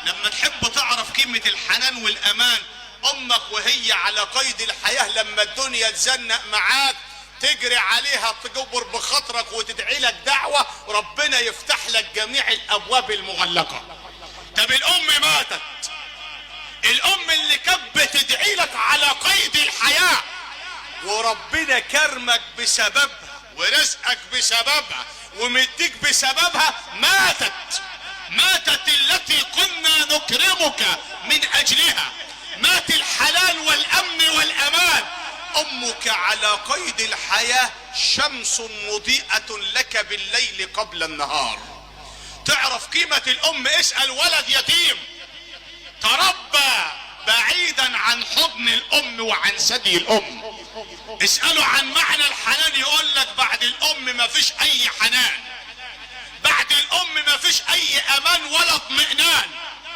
لما تحب تعرف قيمة الحنان والامان، امك وهي على قيد الحياة لما الدنيا تزنق معاك تجري عليها تجبر بخاطرك وتدعي لك دعوة، ربنا يفتح لك جميع الابواب المغلقة. طب الام ماتت، الام اللي كانت بتدعي لك على قيد الحياة وربنا كرمك بسببها ورزقك بسببها ومديك بسببها، ماتت. ماتت التي كنا نكرمك من اجلها، مات الحلال والامن والامان. امك على قيد الحياة شمس مضيئة لك بالليل قبل النهار. تعرف قيمة الام؟ اسأل ولد يتيم تربى بعيدا عن حضن الام وعن ثدي الام، اسأله عن معنى الحنان يقول لك بعد الام ما فيش اي حنان، بعد الام ما فيش اي امان ولا اطمئنان.